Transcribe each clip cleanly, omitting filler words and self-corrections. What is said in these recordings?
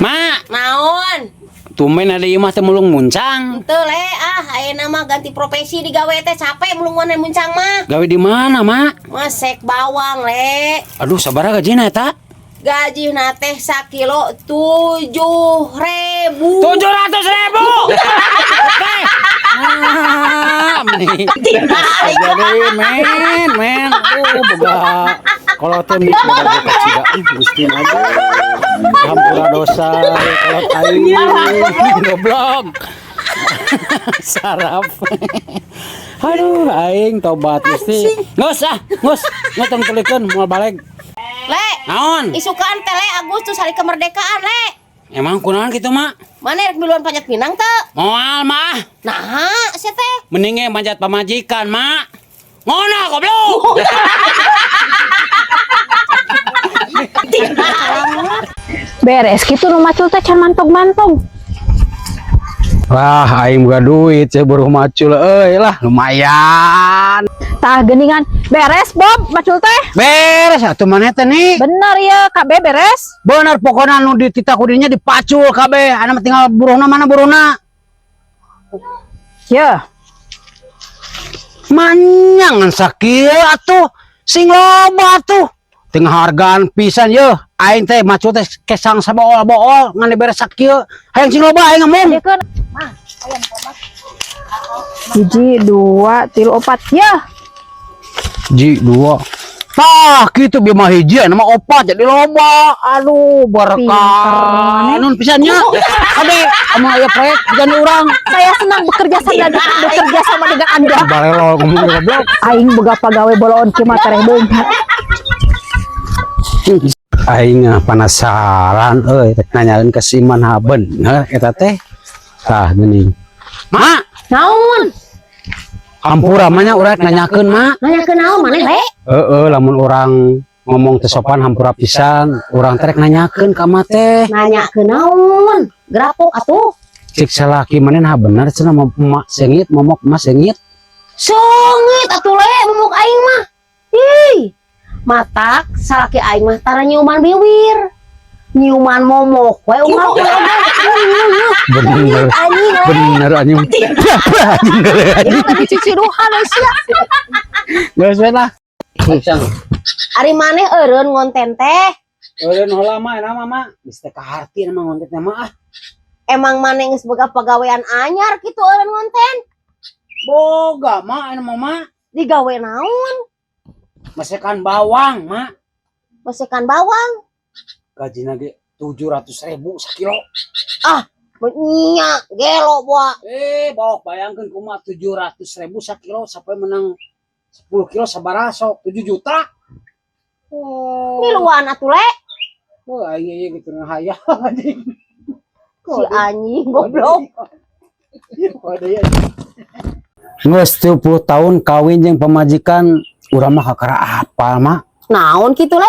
Mak, Naon? Tumben ada ieu mah teh mulung muncang. Henteu, Le, ah, ayeuna mah ganti profesi, digawe teh capek mulung muncang mah. Gawe di mana, Mak? Masek bawang, Le. Aduh, sabaraha gajina eta? Gajina teh sakilo 7.000. 700.000. Teh. Ah, meni. Jadi men, men. Oh, boga. Kalau teh mik boga boga ciga. Ih, Gusti aja. Hampura dosa kalau aing goblok. Sarap. Aduh, aing tobat Gusti. Ngus ah, ngus. Ngus tong tulikeun moal balik. Le, Naon? Isukan teh, Le, Agustus hari kemerdekaan, Le. Emang kunaon kitu, Mak? Mana rek miluan panjat pinang teu? Moal, mah. Nah, sia teh. Mending ge manjat pamajikan, Mak. Ngono goblok. Beres gitu nu macul teh can mantog-mantog. Wah, aing boga duit, saya baru macul euy lah, lumayan. Tah geningan beres Bob macul teh. Beres atuh maneh teh nih. Bener ya KB beres. Bener pokoknya nu dititah kudinya dipacul kabeh. Ana mah tinggal buruhna, mana buruhna? Ya. Manyang ngan sakieu atuh. Sing loba atuh. Tengah hargaan pisan ye. Aing teh macul teh kesang sabool-bool ngan diberes sakieu. Hayang sing loba aing ngomong. Diekeun. Hiji, dua, tilu, opat. Ya. Ji dua. Tah kitu bieu mah hiji anu mah opat jadi loba. Aduh, berkah. Pinter. Nun pisannya. Ade, amun aya proyek jangan urang. Saya senang bekerja sama dengan Anda. Balelo ngomong goblok. Aing boga pagawe boloon kieu mah tereh beunghar. Aing penasaran euy, rek nanyakeun ke si Iman ha bener eta teh. Tah geuning. Mak, Naon? Ampura mah nya urang rek nanyakeun, Mak. Nanyakeun naon maneh, Le? Heeh, lamun urang ngomong teu sopan hampura pisan, urang teh rek nanyakeun ka Mak teh. Nanyakeun naon? Grapok atuh. Cik salaki maneh ha bener cenah mak seungit, momok mah seungit? Seungit atuh, Le, momok aing mah. Ih. Matak salaki aing mah tara nyiuman biwir. Nyiuman momok we unggal we. Bener. Anjing, Le. Bener anjing. Anjing anjing. Tadi ciciduhan we sia. Geus we lah. Ari maneh eureun ngonten teh? Eureun heula mah eta mah, Mak. Geus teh kaharti mah ngonten teh mah ah. Emang maneh geus boga pagawean anyar kitu eureun ngonten? Boga, Mak, anu mah, Mak. Digawe naon? Masakan bawang, Mak. Masakan bawang. Gajina ge 700.000 sakilo. Nya gelo boa. Eh, bawak bayangkeun kumaha 700.000 sakilo sampai menang 10 kilo sabaraha sok? 7 juta. Oh. Miluan atuh, Le. Wah, aing ieu gitu hayang anjing. Si anjing goblok. Geus 30 tahun kawin jeung pamajikan urang mah kakara apal, Mak. Naon kitu, Le?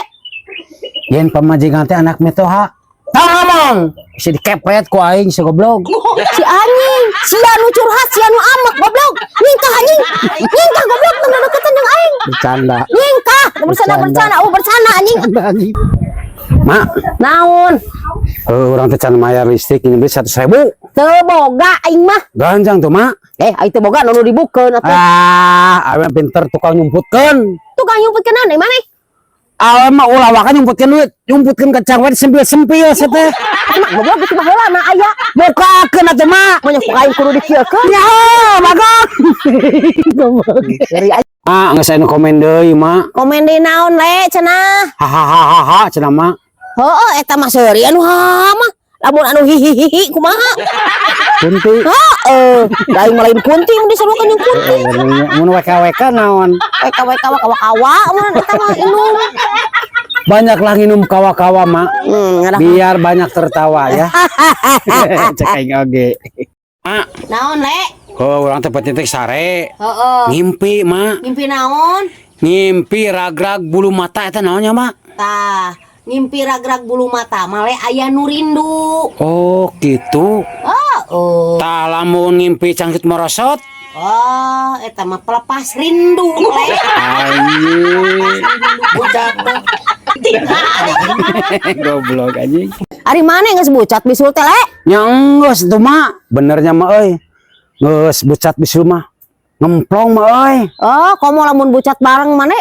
Yen pamajikan teh anak mitoha. Tah ngomong, bisa dikepret ku aing si goblok. Si anjing, sia nu curhat, sia nu amek goblok. Nyingkah anjing. Nyingkah goblok, teu deketan jeung aing. Bercanda. Nyingkah, bersana bersana, oh bersana anjing. Bercanda anjing. Mak, Naon? Urang teh can mayar listrik ini beli 100.000. Teu boga aing mah. Ganjang tuh, Mak. Eh, aing teu boga nu dibukeun atuh. Ah, awe pinter tukang nyumputkeun. Tukang nyumputkeun naon maneh? Awe mah ulah waka nyumputkeun duit, nyumputkeun kacang wae sempil-sempil sia teh. Atuh mah goblok geus baheula na aya. Bukakeun atuh, Mak. Mah ku aing kudu dikieukeun. Nyaho, bagong. Dari aing Mak, geus aya nu komen deui, Mak. Komen deui naon, Le, cenah? Hahaha cenah, Mak. Heeh, eta mah seuri anu ha mah. Lamun anu hihihihi kumaha? Kunti. Heeh, da aing mah lain kunti mun diserukeun jeung kunti. Mun WKWK naon? WK WK WK WK mun eta mah inum. Banyaklah minum kawa-kawa, Mak. Ngarah. Biar banyak tertawa ya. Cek aing oge. Mak, Naon, Le? oh urang teh penting teh sare. Heeh. Ngimpi, Mak. Ngimpi naon? Ngimpi ragrag bulu mata eta naonnya, Mak? Tah, ngimpi ragrag bulu mata mah, Le, aya nu rindu. Oh, gitu. Heeh. Tah lamun ngimpi cangcut merosot? Oh, eta mah pelepas rindu, Le. Anjing. Pelepas rindu. Goblok anjing. Ari mana geus bucat bisul teh, Le? Nya geus tuh mah, benernya mah euy. Geus bucat bisul mah. Ngemplong mah euy. Oh, komo lamun bucat bareng mana?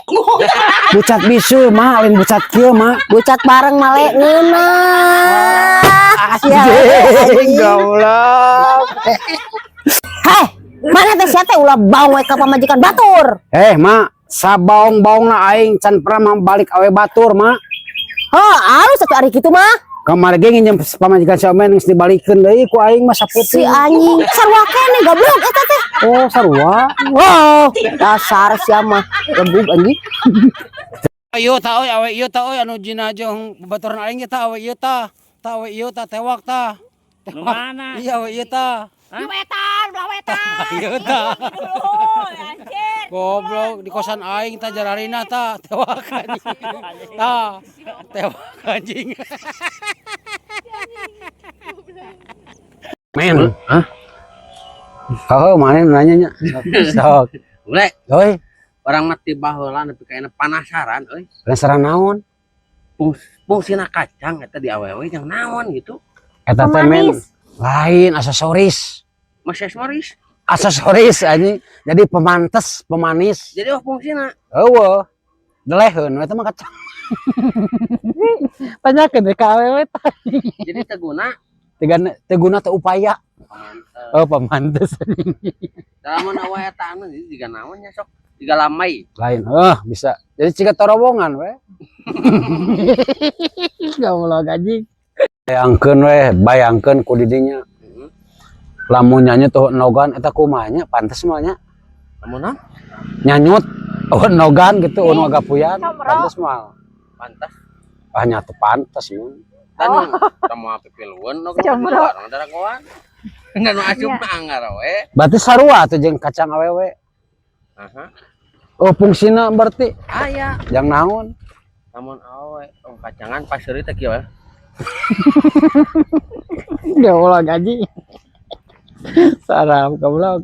Bucat bisul mah lain bucat kieu mah. Bucat bareng mah, Le, ngeunah. Sia, Anjing goblok. Heh, mana teh sia teh ulah baong we ka pamajikan batur. Eh, mak, sabaong-baongna aing can pernah mah balik awe batur, mak. Oh, alus atuh ari kitu mah. Kamari ge nginjem pamajikan si Omen geus dibalikeun deui ku aing mah Si saputing. Anjing, sarua keneh goblok eta teh. Oh, sarua. Wow, dasar sia mah lebug anjing. Ayo ta euy, awe ieu ta euy anu jina jeung babaturan aing ge ta awe ieu ta. Ta awe ieu ta tewak ta. Nu mana? Iya awe ieu ta. Di wetan, belah wetan. Ieu ta. Anjir. Goblok di kosan aing ta jararina ta tewak anjing. Ta tewak anjing. Men, hah? Kau mana nanya nya? Sok. Le, Oi, urang mah ti baheula nepi ka ayeuna panasaran euy. Penasaran naon? Fungsina kacang eta di awewe yang naon gitu. Eta teh men Pemanis. Lain aksesoris. Mas Morris. Aksesoris anjing. Jadi pemantes, pemanis. Jadi oh fungsina. Eueuh. Deleheun eta mah kacang. Tanyakeun ka awewe tah. Jadi teu guna. Teu guna teu upaya. Pemantes. Oh, pemantes. Lamun awe eta anu jadi jiga naon nya sok? Jiga lamai. Lain, bisa. Jadi ciga torobongan we. Goblok anjing. Bayangkeun we, bayangkeun ku didinya. Lamun nyanyi tuh nogan eta kumaha nya, pantes mah nya. Lamun naon? Nyanyut oh nogan gitu anu agapuyan, pantes mah. Pantas. Ah nya teu pantes mun. Dan kamu api piluan no Combro. orang daragoan. Ngan nu asup mah anggar we. Berarti sarua atuh jeung kacang awewe. Aha. Oh, fungsina berarti Aya. yang naon? Lamun awe oh, kacangan paseuri teh kieu we. Goblok anjing. Sarap goblok.